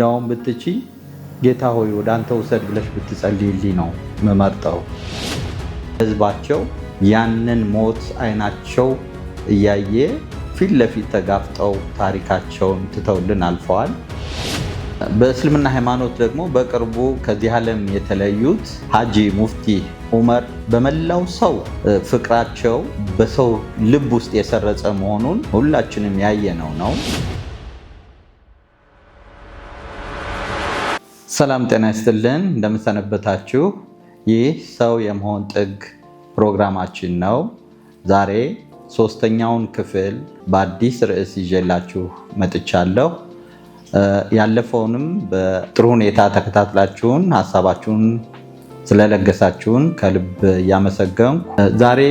እንዳውም ብትቺ ጌታ ሆይ ወደ አንተ ውሰድ ብለሽ ብትጸልይልኝ ነው መመርጠው። ህዝባቸው ያንን ሞት አይናቸው እያየ ፊት ለፊት ተጋፍጠው ታሪካቸውን ትተውልን አልፈዋል። በእስልምና ሃይማኖት ደግሞ በቅርቡ ከዚህ ዓለም የተለዩት ሀጂ ሙፍቲ ዑመር በመላው ሰው ፍቅራቸው በሰው ልብ ውስጥ የሰረጸ መሆኑን ሁላችንም ያየነው ነው። ሰላም ጤና ይስጥልን፣ እንደምንሰነበታችሁ። ይህ ሰው የመሆን ጥግ ፕሮግራማችን ነው። ዛሬ ሶስተኛውን ክፍል በአዲስ ርዕስ ይዤላችሁ መጥቻለሁ። ያለፈውንም በጥሩ ሁኔታ ተከታትላችሁን ሀሳባችሁን ስለለገሳችሁን ከልብ እያመሰገንኩ ዛሬ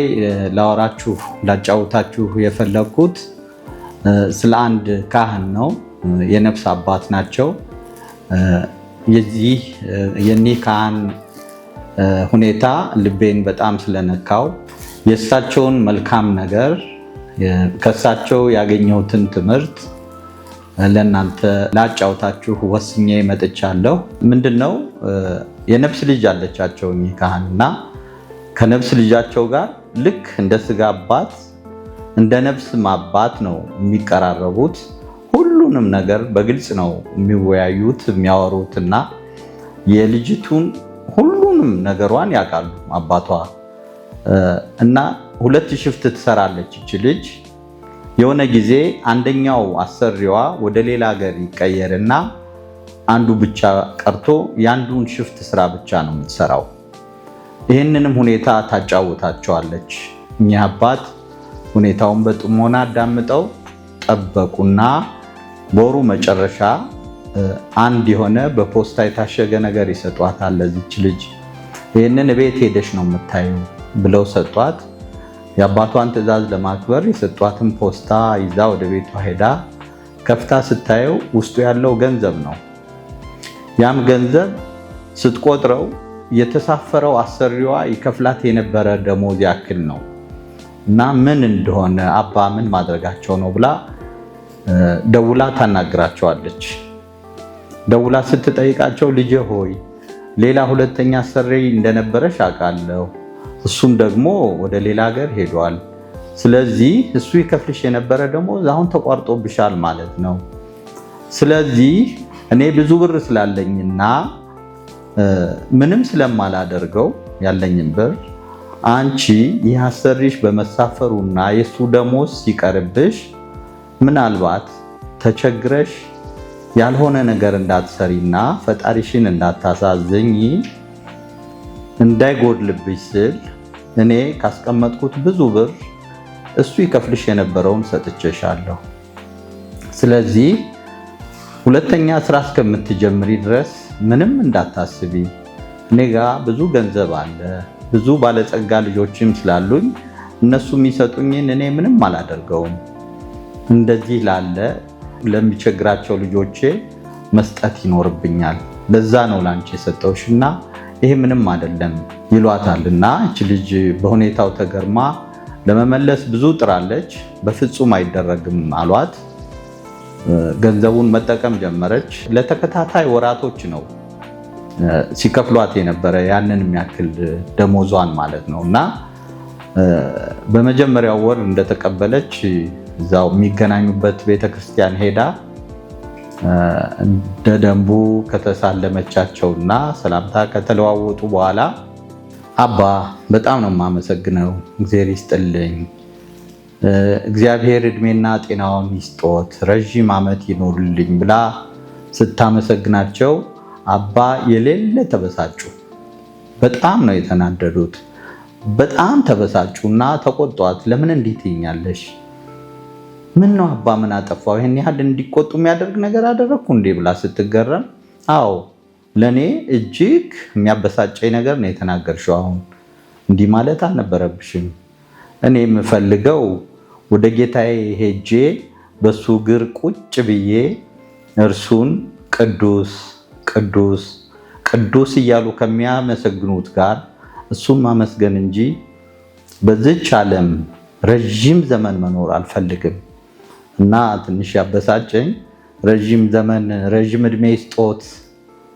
ላወራችሁ ላጫውታችሁ የፈለግኩት ስለ አንድ ካህን ነው። የነፍስ አባት ናቸው። የዚህ የኒህ ካህን ሁኔታ ልቤን በጣም ስለነካው የእሳቸውን መልካም ነገር ከእሳቸው ያገኘሁትን ትምህርት ለእናንተ ላጫውታችሁ ወስኜ መጥቻለሁ። ምንድነው፣ የነፍስ ልጅ አለቻቸው እኚህ ካህን እና ከነፍስ ልጃቸው ጋር ልክ እንደ ስጋ አባት እንደ ነፍስም አባት ነው የሚቀራረቡት። ሁሉንም ነገር በግልጽ ነው የሚወያዩት የሚያወሩት እና የልጅቱን ሁሉንም ነገሯን ያውቃሉ አባቷ። እና ሁለት shift ትሰራለች እች ልጅ። የሆነ ጊዜ አንደኛው አሰሪዋ ወደ ሌላ ሀገር ይቀየርና አንዱ ብቻ ቀርቶ የአንዱን shift ስራ ብቻ ነው የምትሰራው። ይህንንም ሁኔታ ታጫውታቸዋለች። እኚህ አባት ሁኔታውን በጥሞና አዳምጠው ጠበቁና በወሩ መጨረሻ አንድ የሆነ በፖስታ የታሸገ ነገር ይሰጧታል ለዚች ልጅ። ይህንን ቤት ሄደሽ ነው የምታዩ ብለው ሰጧት። የአባቷን ትዕዛዝ ለማክበር የሰጧትን ፖስታ ይዛ ወደ ቤቷ ሄዳ ከፍታ ስታየው ውስጡ ያለው ገንዘብ ነው። ያም ገንዘብ ስትቆጥረው የተሳፈረው አሰሪዋ ይከፍላት የነበረ ደሞዝ ያክል ነው። እና ምን እንደሆነ አባ ምን ማድረጋቸው ነው ብላ ደውላ ታናግራቸዋለች። ደውላ ስትጠይቃቸው ልጄ ሆይ ሌላ ሁለተኛ አሰሪ እንደነበረሽ አውቃለሁ፣ እሱም ደግሞ ወደ ሌላ ሀገር ሄዷል። ስለዚህ እሱ ይከፍልሽ የነበረ ደሞዝ አሁን ተቋርጦብሻል ማለት ነው። ስለዚህ እኔ ብዙ ብር ስላለኝና ምንም ስለማላደርገው ያለኝን ብር አንቺ ይህ አሰሪሽ በመሳፈሩና የእሱ ደሞዝ ሲቀርብሽ ምናልባት ተቸግረሽ ያልሆነ ነገር እንዳትሰሪና ፈጣሪሽን እንዳታሳዝኝ እንዳይጎድልብሽ ስል እኔ ካስቀመጥኩት ብዙ ብር እሱ ይከፍልሽ የነበረውን ሰጥቼሻለሁ። ስለዚህ ሁለተኛ ስራ እስከምትጀምሪ ድረስ ምንም እንዳታስቢ፣ እኔ ጋ ብዙ ገንዘብ አለ፣ ብዙ ባለጸጋ ልጆችም ስላሉኝ እነሱ የሚሰጡኝን እኔ ምንም አላደርገውም። እንደዚህ ላለ ለሚቸግራቸው ልጆቼ መስጠት ይኖርብኛል። ለዛ ነው ላንቺ የሰጠውሽና ይሄ ምንም አይደለም ይሏታል። እና እች ልጅ በሁኔታው ተገርማ ለመመለስ ብዙ ጥራለች። በፍጹም አይደረግም አሏት። ገንዘቡን መጠቀም ጀመረች። ለተከታታይ ወራቶች ነው ሲከፍሏት የነበረ ያንን የሚያክል ደሞዟን ማለት ነው። እና በመጀመሪያው ወር እንደተቀበለች እዛው የሚገናኙበት ቤተክርስቲያን ሄዳ እንደ ደንቡ ከተሳለመቻቸውና ሰላምታ ከተለዋወጡ በኋላ አባ በጣም ነው የማመሰግነው፣ እግዚአብሔር ይስጥልኝ፣ እግዚአብሔር እድሜና ጤናውን ይስጦት፣ ረዥም ዓመት ይኖርልኝ ብላ ስታመሰግናቸው አባ የሌለ ተበሳጩ። በጣም ነው የተናደዱት። በጣም ተበሳጩና ተቆጧት። ለምን እንዲህ ትይኛለሽ? ምን ነው አባ ምን አጠፋው? ይሄን ያህል እንዲቆጡ የሚያደርግ ነገር አደረግኩ እንዴ? ብላ ስትገረም፣ አዎ ለኔ እጅግ የሚያበሳጨኝ ነገር ነው የተናገርሽው። አሁን እንዲህ ማለት አልነበረብሽም። እኔ የምፈልገው ወደ ጌታዬ ሄጄ በሱ እግር ቁጭ ብዬ እርሱን ቅዱስ ቅዱስ ቅዱስ እያሉ ከሚያመሰግኑት ጋር እሱን ማመስገን እንጂ በዚች ዓለም ረዥም ዘመን መኖር አልፈልግም። እና ትንሽ ያበሳጨኝ ረዥም ዘመን ረዥም እድሜ ይስጦት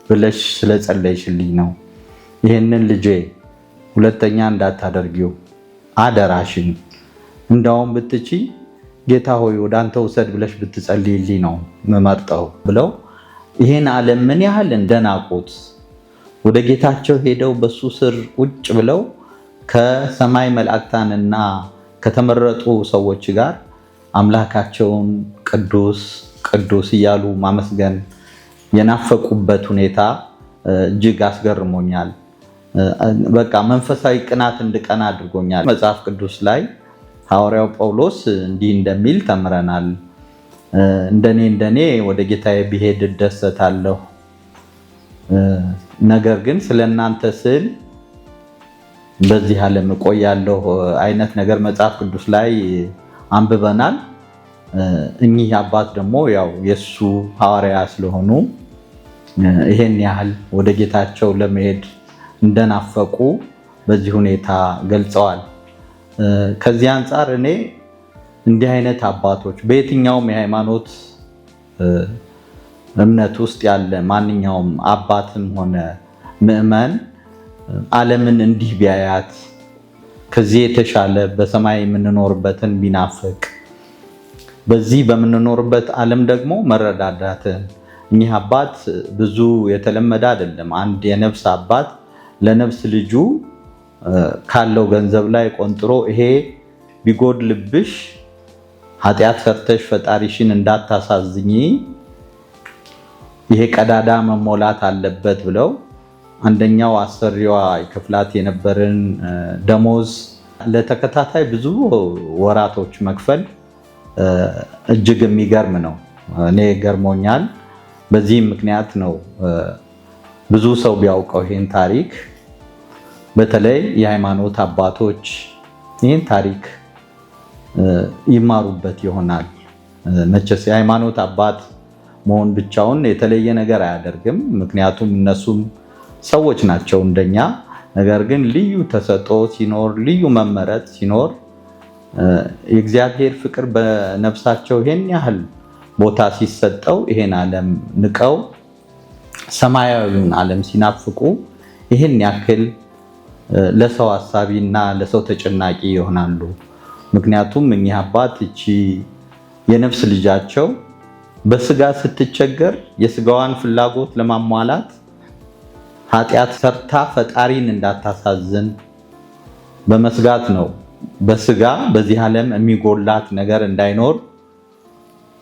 ብለሽ ስለጸለይሽልኝ ነው። ይህንን ልጄ ሁለተኛ እንዳታደርጊው አደራሽን፣ እንዳውም ብትቺ ጌታ ሆይ ወደ አንተ ውሰድ ብለሽ ብትጸልይልኝ ነው የምመርጠው ብለው ይህን ዓለም ምን ያህል እንደናቁት ወደ ጌታቸው ሄደው በሱ ስር ቁጭ ብለው ከሰማይ መላእክታንና ከተመረጡ ሰዎች ጋር አምላካቸውን ቅዱስ ቅዱስ እያሉ ማመስገን የናፈቁበት ሁኔታ እጅግ አስገርሞኛል። በቃ መንፈሳዊ ቅናት እንድቀና አድርጎኛል። መጽሐፍ ቅዱስ ላይ ሐዋርያው ጳውሎስ እንዲህ እንደሚል ተምረናል። እንደኔ እንደኔ ወደ ጌታዬ ብሄድ እደሰታለሁ፣ ነገር ግን ስለእናንተ ስል በዚህ ዓለም እቆያለሁ አይነት ነገር መጽሐፍ ቅዱስ ላይ አንብበናል። እኚህ አባት ደግሞ ያው የሱ ሐዋርያ ስለሆኑ ይሄን ያህል ወደ ጌታቸው ለመሄድ እንደናፈቁ በዚህ ሁኔታ ገልጸዋል። ከዚህ አንጻር እኔ እንዲህ አይነት አባቶች በየትኛውም የሃይማኖት እምነት ውስጥ ያለ ማንኛውም አባትም ሆነ ምዕመን ዓለምን እንዲህ ቢያያት ከዚህ የተሻለ በሰማይ የምንኖርበትን ቢናፍቅ፣ በዚህ በምንኖርበት ዓለም ደግሞ መረዳዳትን፣ እኚህ አባት ብዙ የተለመደ አይደለም። አንድ የነፍስ አባት ለነፍስ ልጁ ካለው ገንዘብ ላይ ቆንጥሮ ይሄ ቢጎድልብሽ ኃጢአት ሰርተሽ ፈጣሪሽን እንዳታሳዝኚ ይሄ ቀዳዳ መሞላት አለበት ብለው አንደኛው አሰሪዋ ክፍላት የነበረን ደሞዝ ለተከታታይ ብዙ ወራቶች መክፈል እጅግ የሚገርም ነው። እኔ ገርሞኛል። በዚህም ምክንያት ነው ብዙ ሰው ቢያውቀው ይሄን ታሪክ፣ በተለይ የሃይማኖት አባቶች ይህን ታሪክ ይማሩበት ይሆናል። መቼስ የሃይማኖት አባት መሆን ብቻውን የተለየ ነገር አያደርግም። ምክንያቱም እነሱም ሰዎች ናቸው እንደኛ። ነገር ግን ልዩ ተሰጥኦ ሲኖር፣ ልዩ መመረጥ ሲኖር፣ የእግዚአብሔር ፍቅር በነፍሳቸው ይሄን ያህል ቦታ ሲሰጠው ይሄን ዓለም ንቀው ሰማያዊውን ዓለም ሲናፍቁ ይሄን ያክል ለሰው አሳቢና ለሰው ተጨናቂ ይሆናሉ። ምክንያቱም እኚህ አባት እቺ የነፍስ ልጃቸው በስጋ ስትቸገር የስጋዋን ፍላጎት ለማሟላት ኃጢአት ሰርታ ፈጣሪን እንዳታሳዝን በመስጋት ነው። በስጋ በዚህ ዓለም የሚጎላት ነገር እንዳይኖር፣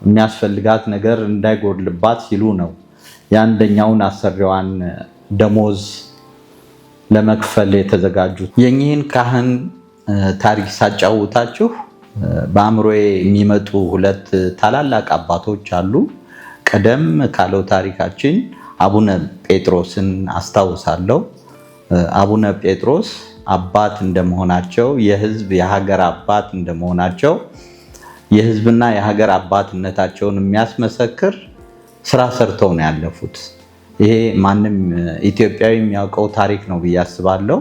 የሚያስፈልጋት ነገር እንዳይጎድልባት ሲሉ ነው የአንደኛውን አሰሪዋን ደሞዝ ለመክፈል የተዘጋጁት። የእኚህን ካህን ታሪክ ሳጫውታችሁ በአእምሮዬ የሚመጡ ሁለት ታላላቅ አባቶች አሉ። ቀደም ካለው ታሪካችን አቡነ ጴጥሮስን አስታውሳለሁ። አቡነ ጴጥሮስ አባት እንደመሆናቸው፣ የሕዝብ የሀገር አባት እንደመሆናቸው፣ የሕዝብና የሀገር አባትነታቸውን የሚያስመሰክር ስራ ሰርተው ነው ያለፉት። ይሄ ማንም ኢትዮጵያዊ የሚያውቀው ታሪክ ነው ብዬ አስባለሁ።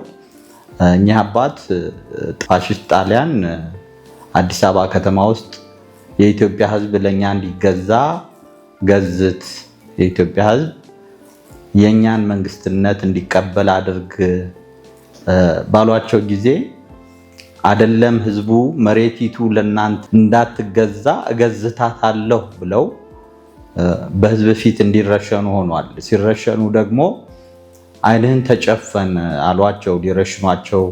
እኚህ አባት ፋሽስት ጣሊያን አዲስ አበባ ከተማ ውስጥ የኢትዮጵያ ሕዝብ ለእኛ እንዲገዛ ገዝት፣ የኢትዮጵያ ሕዝብ የእኛን መንግስትነት እንዲቀበል አድርግ ባሏቸው ጊዜ አይደለም ህዝቡ መሬቲቱ ለእናንተ እንዳትገዛ እገዝታታለሁ ብለው በህዝብ ፊት እንዲረሸኑ ሆኗል። ሲረሸኑ ደግሞ ዓይንህን ተጨፈን አሏቸው ሊረሽኗቸው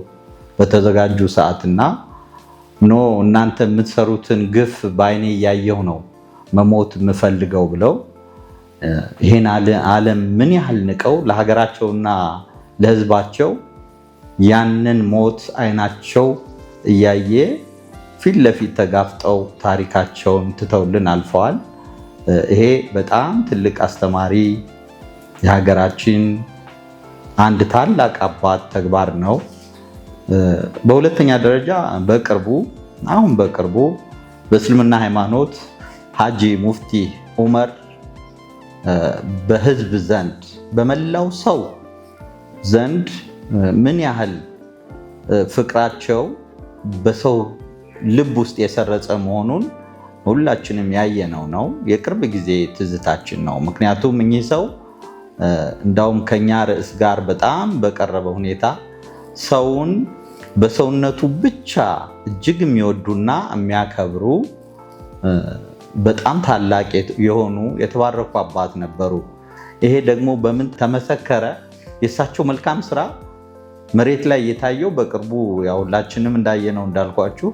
በተዘጋጁ ሰዓትና no እናንተ የምትሰሩትን ግፍ በዓይኔ እያየሁ ነው መሞት የምፈልገው ብለው ይሄን ዓለም ምን ያህል ንቀው ለሀገራቸውና ለህዝባቸው ያንን ሞት ዓይናቸው እያየ ፊት ለፊት ተጋፍጠው ታሪካቸውን ትተውልን አልፈዋል። ይሄ በጣም ትልቅ አስተማሪ የሀገራችን አንድ ታላቅ አባት ተግባር ነው። በሁለተኛ ደረጃ በቅርቡ አሁን በቅርቡ በእስልምና ሃይማኖት ሀጂ ሙፍቲ ዑመር በህዝብ ዘንድ በመላው ሰው ዘንድ ምን ያህል ፍቅራቸው በሰው ልብ ውስጥ የሰረጸ መሆኑን ሁላችንም ያየነው ነው። የቅርብ ጊዜ ትዝታችን ነው። ምክንያቱም እኚህ ሰው እንዳውም ከኛ ርዕስ ጋር በጣም በቀረበ ሁኔታ ሰውን በሰውነቱ ብቻ እጅግ የሚወዱና የሚያከብሩ በጣም ታላቅ የሆኑ የተባረኩ አባት ነበሩ። ይሄ ደግሞ በምን ተመሰከረ? የእሳቸው መልካም ስራ መሬት ላይ የታየው በቅርቡ ያው ሁላችንም እንዳየነው እንዳልኳችሁ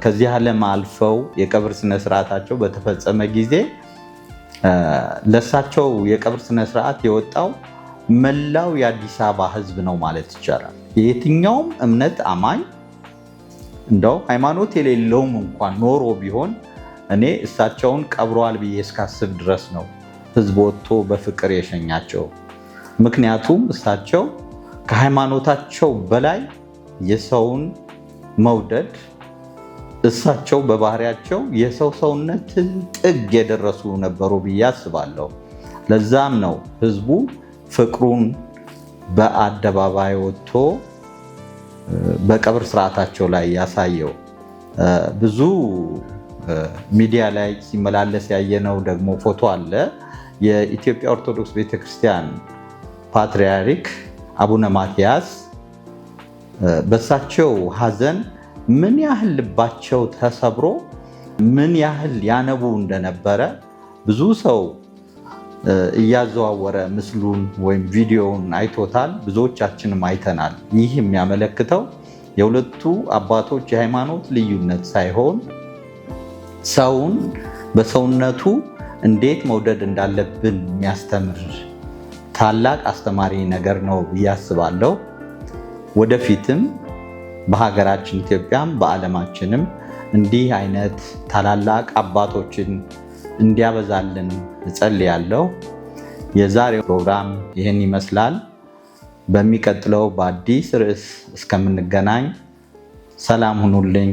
ከዚህ ዓለም አልፈው የቀብር ስነስርዓታቸው በተፈጸመ ጊዜ ለእሳቸው የቀብር ስነስርዓት የወጣው መላው የአዲስ አበባ ሕዝብ ነው ማለት ይቻላል። የየትኛውም እምነት አማኝ እንደው ሃይማኖት የሌለውም እንኳን ኖሮ ቢሆን እኔ እሳቸውን ቀብረዋል ብዬ እስካስብ ድረስ ነው ሕዝብ ወጥቶ በፍቅር የሸኛቸው። ምክንያቱም እሳቸው ከሃይማኖታቸው በላይ የሰውን መውደድ፣ እሳቸው በባህሪያቸው የሰው ሰውነትን ጥግ የደረሱ ነበሩ ብዬ አስባለሁ። ለዛም ነው ህዝቡ ፍቅሩን በአደባባይ ወጥቶ በቀብር ስርዓታቸው ላይ ያሳየው። ብዙ ሚዲያ ላይ ሲመላለስ ያየነው ደግሞ ፎቶ አለ። የኢትዮጵያ ኦርቶዶክስ ቤተክርስቲያን ፓትርያርክ አቡነ ማትያስ በእሳቸው ሐዘን ምን ያህል ልባቸው ተሰብሮ ምን ያህል ያነቡ እንደነበረ ብዙ ሰው እያዘዋወረ ምስሉን ወይም ቪዲዮውን አይቶታል። ብዙዎቻችንም አይተናል። ይህ የሚያመለክተው የሁለቱ አባቶች የሃይማኖት ልዩነት ሳይሆን ሰውን በሰውነቱ እንዴት መውደድ እንዳለብን የሚያስተምር ታላቅ አስተማሪ ነገር ነው ብዬ አስባለሁ። ወደፊትም በሀገራችን ኢትዮጵያም በዓለማችንም እንዲህ አይነት ታላላቅ አባቶችን እንዲያበዛልን እጸልያለሁ። የዛሬው ፕሮግራም ይህን ይመስላል። በሚቀጥለው በአዲስ ርዕስ እስከምንገናኝ ሰላም ሁኑልኝ።